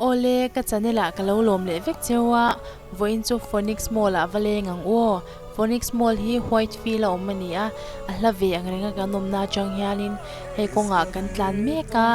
Awle, ka channel ah ka lo lawm leh vek cheu a, vawiin chu Phoenix Mall ah va leng ang u aw. Phoenix Mall hi Whitefield a awm a ni a, a hla ve ang renga kan awmna atang hianin hei kawngah kan tlan mek a,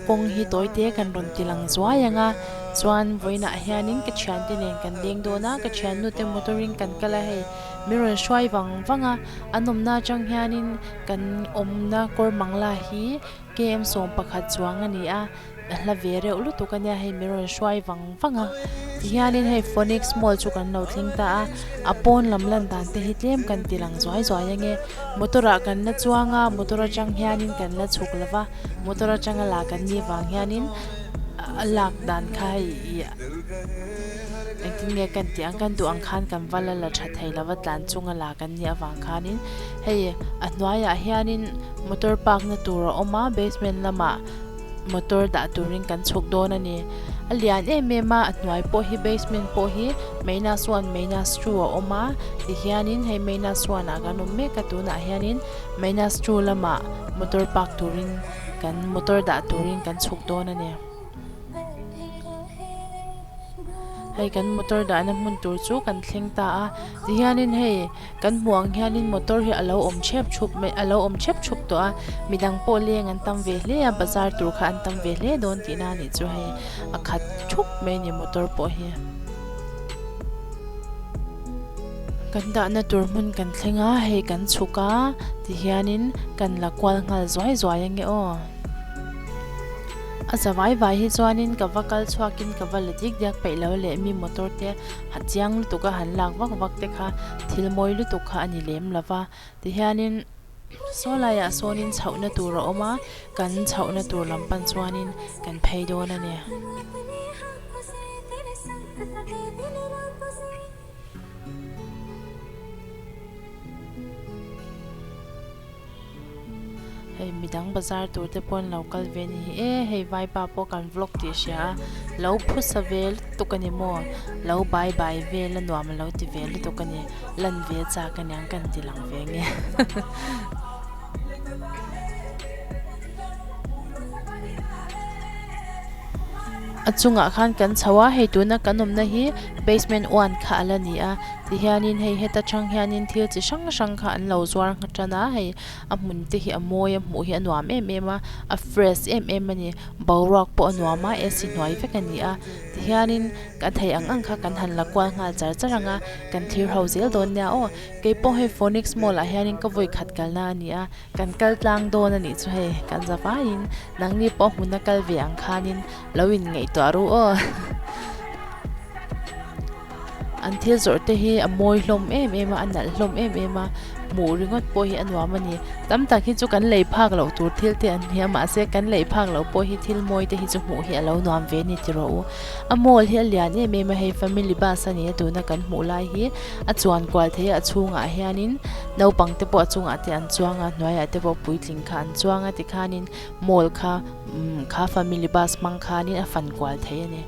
kawng hi tawi te kan rawn ti lang zuai ang a, chuan vawiinah hianin ka thiante nen kan leng dawn a, ka thiannu te motor in kan kal a hei min rawn hruai vang vang a, an awmna atang hianin kan awmna kawr mangla hi KM 11 chuang a ni a. A hla ve reuh lutuk a nia hei min rawn hruai vang vang a tihianin hei Phoenix Mall chu kan lo thleng ta a a pawn lam lan dan te hi tlem kan ti lang zuai zuai ange motor ah kan la chuang a motor atang hianin kan la chhuk lo va motor atanga la kan nih vang hianin a lak dan kha hei ih engtin nge kan tih ang kan duh ang khan kan va la la tha thei lo va tlan chunga la kan nih avang khanin hei a hnuaiah hianin motor park na tur a awm a basement lamah. motor dah turin kan chhuk dawn a ni a lian em em a a hnuai pawh hi basement pawh hi minus one minus two a awm a tihianin hei minus one ah kan awm mek a tunah hianin minus two lamah motor park turin kan motor dah turin kan chhuk dawn a ni. Hei kan motor dahna hmun tur chu kan thleng ta a tihianin hei kan hmuh ang hianin motor hi alo awm thep thup mai alo awm thep thup tawh a midang pawh leng an tam ve hle a bazar tur kha an tam ve hle dawn tihna a nih chu hei a khat thup mai a ni motor pawh hi. Kan dahna tur hmun kan thleng a hei kan chhuk a tihianin kan la kual nghal zuai zuai ange aw. A za vai vai hi chuanin ka va kal chhuakin ka va la dik diak peih lo leh mi motor te ha chiang lutuk a han lak vak vak te kha thil mawi lutuk kha a ni lem lo va tihianin saw laiah sawnin chhohna tur a awm a kan chhohna tur lam pan chuanin kan phei dawn a ni. Hei midang bazar tur te pawh an lo kal ve a ni hi e hei vaipa pawh kan vlog tih hria a lo phusa ve lutuk a ni maw lo bai bai vel a nuam a lo ti ve lutuk a ni lan ve chak a niang kan ti lang ve nge. A chungah khan kan chho a hei tuna kan awmna hi basement one kha a la ni a tihianin hei heta tang hianin thil chi hrang hrang kha an lo zuar ngha tan a hei a hmun te hi a mawi a hmuh hi a nuam em em a a fresh em em a ni boruak pawh a nuam a ac hnuai vek a ni a tihianin kan theih ang ang kha kan han la kual nghal char char ang a kan thlir ho zel dawn nia aw keipawh hei phoenix mall ah hianin ka vawi khat kalna a ni a. Kan kal tlang dawn a nih chu hei, kan za vaiin nangni pawh hmuna kal ve ang khanin lo in ngaihtuah ru aw. An thil zawrh te hi a mawi hlawm em em a, a nalh hlawm em em a, hmuh ringawt pawh hi a nuam a ni. Tam tak hi chu kan lei phak loh tur thil te an ni a, mahse kan lei phak loh pawh hi thil mawi te hi chu hmuh hi a lo nuam ve a ni tiraw u. A mall hi a lian em em a, hei family bus a ni a tuna kan hmuh lai hi. A chuan kual thei a a chhungah hianin naupang te pawh a chungah te an chuang a hnuaiah te pawh puitling kha an chuang a tikhanin mall kha umm kha family bus hmang khanin a fan kual thei a ni.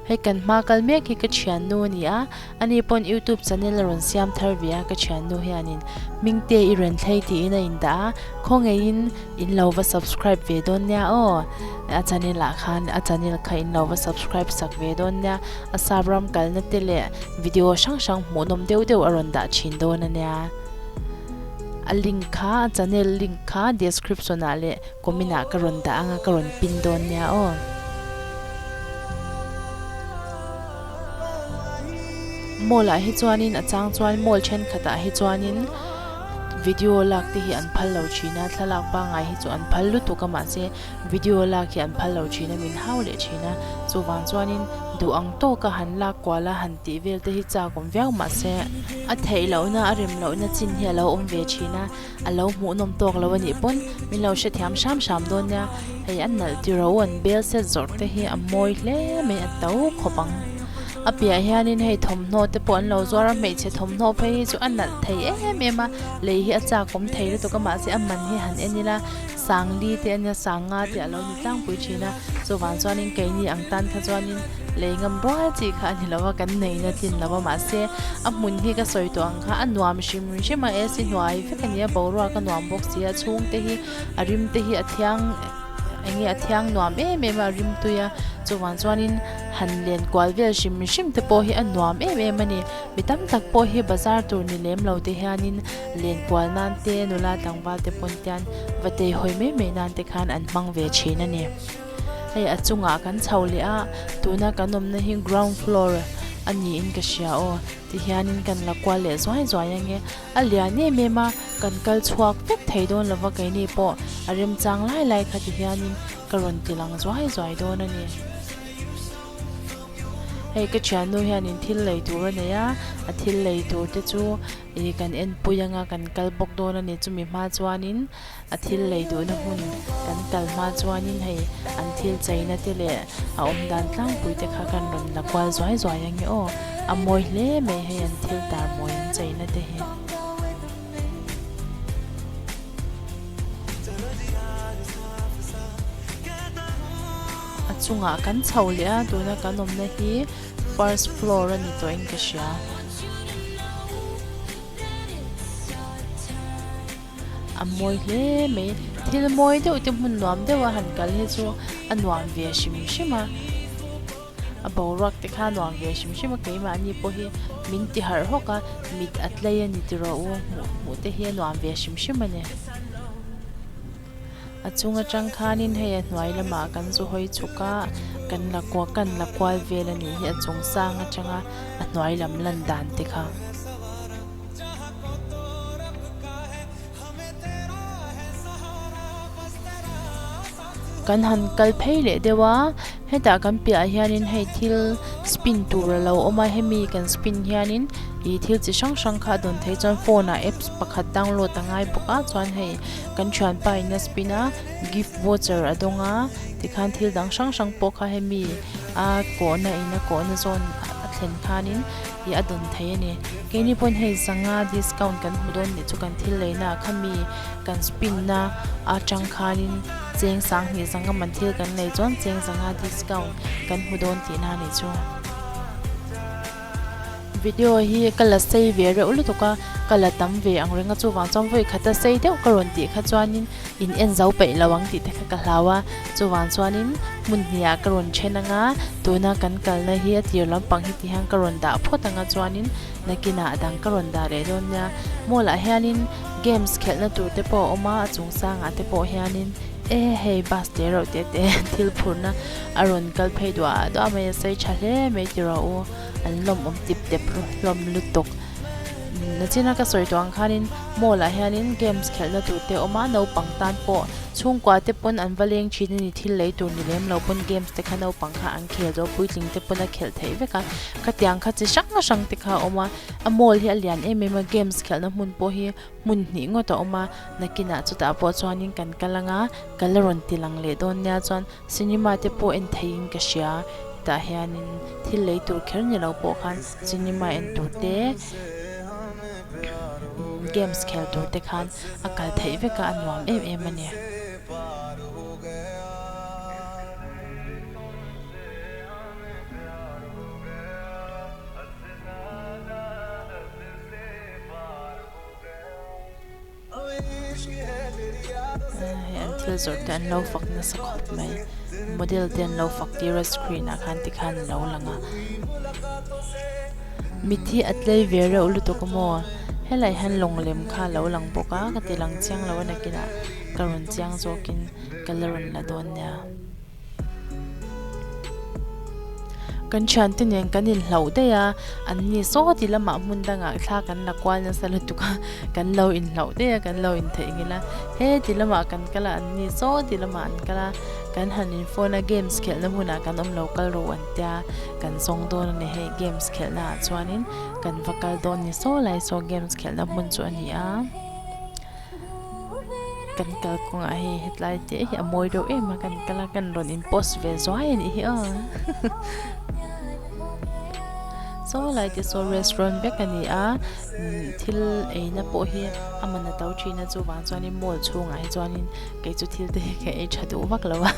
Hei kan hma kal mek hi ka thiannu a ni a ani pawn youtube channel a rawn siam thar ve a ka thiannu hianin Hmingte i rawn thlei tiin a indah a khawngaihin in lo va subscribe ve dawn nia aw a channel ah khan a channel kha in lo va subscribe sak ve dawn nia a sap ram kalna te leh video hrang hrang hmuhnawm deuh deuh a rawn dah thin dawn a nia a link kha a channel link kha description ah leh comment ah ka rawn dah anga ka rawn pin dawn nia aw. Mall ah hi chuanin a chang chuan mall thenkhatah hi chuanin video lak te hi an phal lo thin a thlalak pangngai hi chu an phal lutuk a mahse video lak hi an phal lo thin a min hau leh thin a chuvang chuanin duh ang tawka han lak kual a han tih vel te hi chak awm viau mahse a theih lohna a rem lohna chin hi a lo awm ve thin a. A lo hmuhnawm tawk lo a nih pawn min lo hrethiam hram hram dawn nia, hei a nalh ti ro an bel set zawrh te hi a mawi hle mai a to khawp ang. A piah hianin hei thawmhnaw te pawh an lo zuar a, hmeichhe thawmhnaw phei hi chu a nalh thei em em a, lei hi a chak awm thei lutuk a mahse a man hi han en ila sangli te ania sanga te a lo ni tlangpui thin a, chuvang chuanin keini ang tan kha chuanin lei ngam rual chi kha a ni lo a, kan neihna tlin lo a mahse a hmun hi ka sawi tawh ang kha a nuam hrim hrim a ac hnuai vek a ni a boruak a nuam bawk si a chhungte hi a rim te hi a thiang Enge a thiang nuam em em a, a rimtui a, chuvang chuanin han len kual vel hrim hrim te pawh hi a nuam em em a ni. Mi tam tak pawh hi bazar tur ni lem lo te hianin len kual nan te nula tlangval te pawn tian va tei hawi mai mai nan te khan an hmang ve thin a ni. Hei a chungah kan chho leh a, tuna kan awmna hi ground floor a niin ka hria aw tihianin kan la kual leh zuai zuai ange. A lian em em a, kan kal chhuak vek thei dawn lova keini pawh a remchang lai lai kha ti hianin ka rawn ti lang zuai zuai dawn a ni. Hei ka thiannu hianin thil lei tur a nei a, a thil lei tur te chu ih kan enpui anga kan kal bawk dawn a ni. Chumi hma chuanin A thil lei duhna hmun kan kal hma chuanin hei an thil cheina te leh a awm dan tlangpui te kha kan rawn la kual zuai zuai ange aw. A mawi hle mai hei an thil tar mawi an cheina te hi. A chungah kan chho leh a, tuna kan awmna hi first floor a ni tawhin ka hria. A mawi hle mai thil mawi deuh te hmun nuam deuh a han kal hi chu a nuam ve hrim hrim a a boruak te kha a nuam ve hrim hrim a keimahni pawh hi min ti harh hawk a mit a tlei a ni tiraw u hmuh hmuh te hi a nuam ve hrim hrim a ni a chung atang khanin hei a hnuai lamah kan zu hawi chhuk a kan la kual kan la kual vel a nih hi a chung sang atanga a hnuai lam lan dan te kha. Kan han kal phei leh deuh a hetah kan piahah hianin hei thil spin tur a lo awm a hemi kan spin hianin ih thil chi hrang hrang kha a dawn theih chuan phone ah apps pakhat download a ngai bawk a chuan hei kan thianpa in a spin a gift voucher a dawng a tikhan thil dang hrang hrang pawh kha hemi a kawhna in a kawhna zawn a thlen khanin. hi a dawn thei a ni. Keini pawn hei zanga discount kan hmu dawn nih chu kan thil leina ah khami kan spin na atang khanin cheng sanghnih zanga man thil kan lei chuan cheng zanga discount kan hmu dawn tihna a nih chu. Video hi ka la sei ve reuh lutuk a, ka la tam ve ang reng a chuvang chuan vawi khata sei deuh ka rawn tih kha chuanin in en zo peih lo ang tih te kha ka hlau a, chuvang chuanin hmun hnih ah ka rawn then anga tuna kan kalna hi a tir lampang hi ti hian ka rawn dah phawt anga chuanin nakinah a dang ka rawn dah leh dawn nia mall ah hianin games khelhna tur te pawh a awm a a chung sangah te pawh hianin e hei bus te reuh te te thil phurhna a rawn kal phei duah duah mai a sei tha hle mai ti rawh u an lawmawm tip tep hlawm lutuk. Nachina ka sawi tawh ang khanin mall ah hianin games khelhna tur te a awm a, naupang tan pawh chhungkua te pawn an va leng thin a ni, thil lei tur ni lem lo pawn games te kha naupang kha an khel duh a, puitling te pawn a khelh theih vek a, khatiang kha chi hrang hrang te kha a awm a, a mall hi a lian em em a, games khelhna hmun pawh hi hmun hnih ngawt a awm a, nakinah chutah pawh chuanin kan kal ang a, ka la rawn ti lang leh dawn nia chuan Cinema te pawh en theihin ka hria, hetah hianin thil lei tur kher ni lo pawh khan cinema en tur te games khel tur te khan a kal theih vek a, a nuam em em a ni. Hei an thil zawrh te an lo fak nasa khawp mai model te an lo fak tir a screen ah khan tikhan a lo lang a mitthi a tlei ve reuh lutuk a maw helai hian lawng lem kha a lo lang bawk a ka ti lang chiang lo a nakinah ka rawn chiang zawkin ka la rawn la dawn nia. Kan thiante nen kan inhlauh daih a, an ni saw ti lamah hmun dangah thla kan la kual nasa lutuk a, kan lo inhlauh daih a, kan lo intheih nghilh a, he ti lamah kan kal a, an ni saw ti lamah an kal a, kan han in phone a games khelhna hmunah kan awm lo kal rawh an tia, kan zawng dawn a ni hei games khelhna ah chuanin kan va kal dawn ni saw lai saw games khelhna hmun chu a ni a. Kan kal kawngah hei hetlai te hi a mawi deuh em a kan kal a kan rawn in post ve zuai a nih hi aw saw lai te saw restaurant vek a ni a thil eina pawh hi a man a to thin a chuvang chuanin mall chhungah hi chuanin kei chu thil te hi ka ei tha duh vak lo a.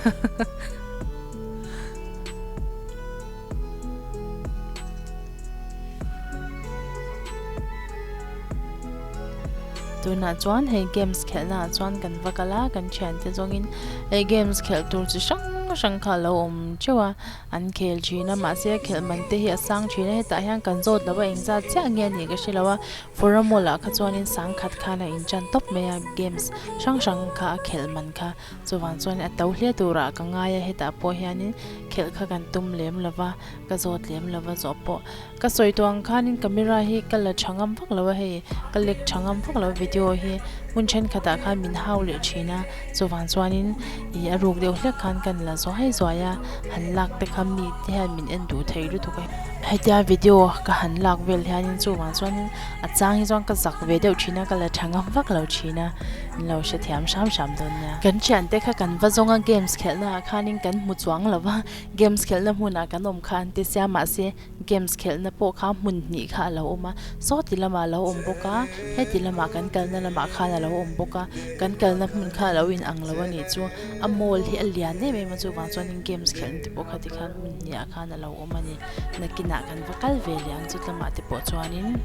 Tunah chuan hei games khelh naah chuan kan va kal a, kan thiante zawngin hei games khelh tur chi hrang hrang kha a lo awm teuh a, an khel thin a mahse a khelh man te hi a sang thin a hetah hian kan zawt lo a engzat chiah nge a nih ka hre lo a Fora mall ah kha chuanin sangkhat khan a inchan tawp mai a games hrang hrang kha a khelh man kha chuvang chuan a to hle turah ka ngai a hetah pawh hianin khelh kha kan tum lem lo va ka zawt lem lo va zawh pawh Ka sawi tawh ang khanin camera hi ka la tha ngam vak lo a hei ka lek tha ngam vak lo video hi hmun thenkhatah khan min hau leh thin a chuvang chuanin ih a ruk deuh hlek khan kan la zuai zuai a han lak te kha mi te hian min en duh thei lutuk a hetia video ka han lak vel hianin chuvang chuanin a chang hi chuan ka zak ve deuh thin a ka la tha ngam vak lo thin a min lo hrethiam hram hram dawn nia. Kan thiante kha kan va zawng a games khelhna ah khanin kan hmu chuang lo va. Games khelhna hmunah kan awm kha an ti sia mahse games khelhna pawh kha hmun hnih kha a lo awm a saw ti lamah a lo awm bawk a heti lamah kan kalna lamah khan a lo awm bawk a kan kalna hmun kha a lo in ang lo a nih chu a mall hi a lian em em a chuvang chuanin games khelhna te pawh kha tikhan hmun hnih ah khan a lo awm a ni nakinah kan va kal ve leh ang chu lamah te pawh chuanin.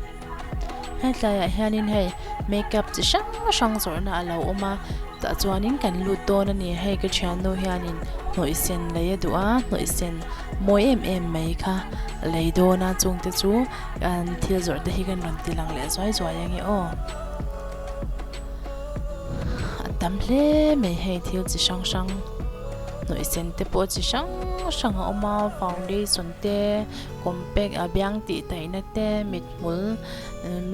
Hetlaiah hianin hei makeup chi hrang hrang zawrhna a lo awm a tah chuanin kan lut dawn a ni hei ka thiannu hianin hnawih sen lei a duh a hnawih sen mawi em em mai kha a lei dawn a chungte chu an thil zawrh te hi kan rawn ti lang leh zuai zuai ange aw a tam hle mai hei thil chi hrang hrang hnawih sen te pawh chi hrang hrang a awm a foundation te compact a biang tih taihna te mit hmul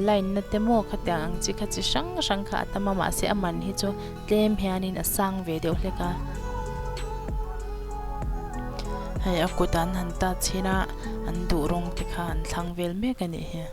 line na te maw khatiang ang chi kha chi hrang hrang kha a tam a mahse a man hi chu tlem hianin a sang ve deuh hlek a hei a kut an han tat chhin a an duh rawng te kha an thlang vel mek a nih hi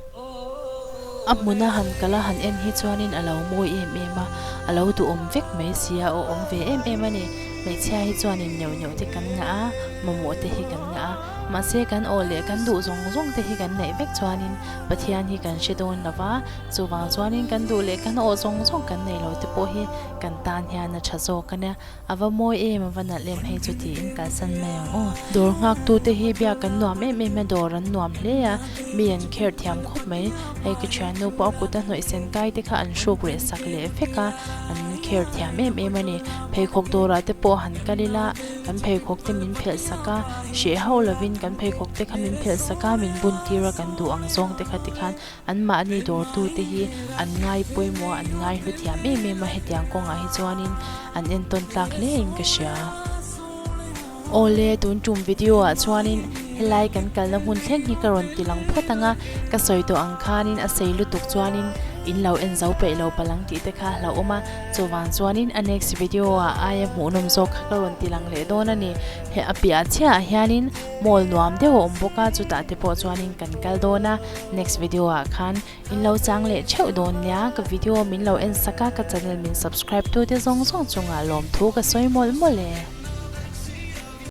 a hmuna han kal a han en hi chuanin a lo mawi em em a a lo duhawm vek mai si a aw awm ve em em a ni hmeichhia hi chuanin neuh neuh te kan ngah a mamawh te hi kan ngah a. Mahse kan aw leh kan duh zawng zawng te hi kan neih vek chuanin Pathian hi kan hre dawn lo va, chuvang chuanin kan duh leh kan aw zawng zawng kan neih lo te pawh hi kan tan hian a tha zawk a nia. A va mawi em, a va nalh em hei chu tiin kalsan mai ang aw. Dawr nghaktu te hi biak an nuam em em a, dawr an nuam hle a, mi an kher thiam khawp mai. Hei ka thiannu pawh a kut a hnawih sen kai te kha an hruk reh sak leh vek a, an kher thiam em em a ni. Pheikhawk dawrah te pawh han kal ila. Kan pheikhawk te min phelh sak a, hreh hauh lovin kan pheikhawk te kha min phelh sak a, min bun tir a kan duh ang zawng te kha tikhan anmahni dawrtu te hi an ngai pawimawh a, an ngai hlu thiam em em a, hetiang kawngah hi chuanin an entawn tlak hle in ka hria. Awle, tun tum video ah chuanin helai kan kalna hmun thleng hi ka rawn ti lang phawt ang a, ka sawi tawh ang khanin a sei lutuk chuanin in lo en zo peih lo palang tih te kha a hlauhawm a, Chuvang chuanin a next video ah aia hmuhnawm zawk kha ka rawn ti lang leh dawn a ni. He a piah chiahah hianin mall nuam deuh a awm bawk a, chutah te pawh chuanin kan kal dawn a. Next video ah khan in lo chang leh theuh dawn nia. Ka video min lo en sak a, ka channel min subscribe tu te zawng zawng chungah lawmthu ka sawi mawlh mawlh e.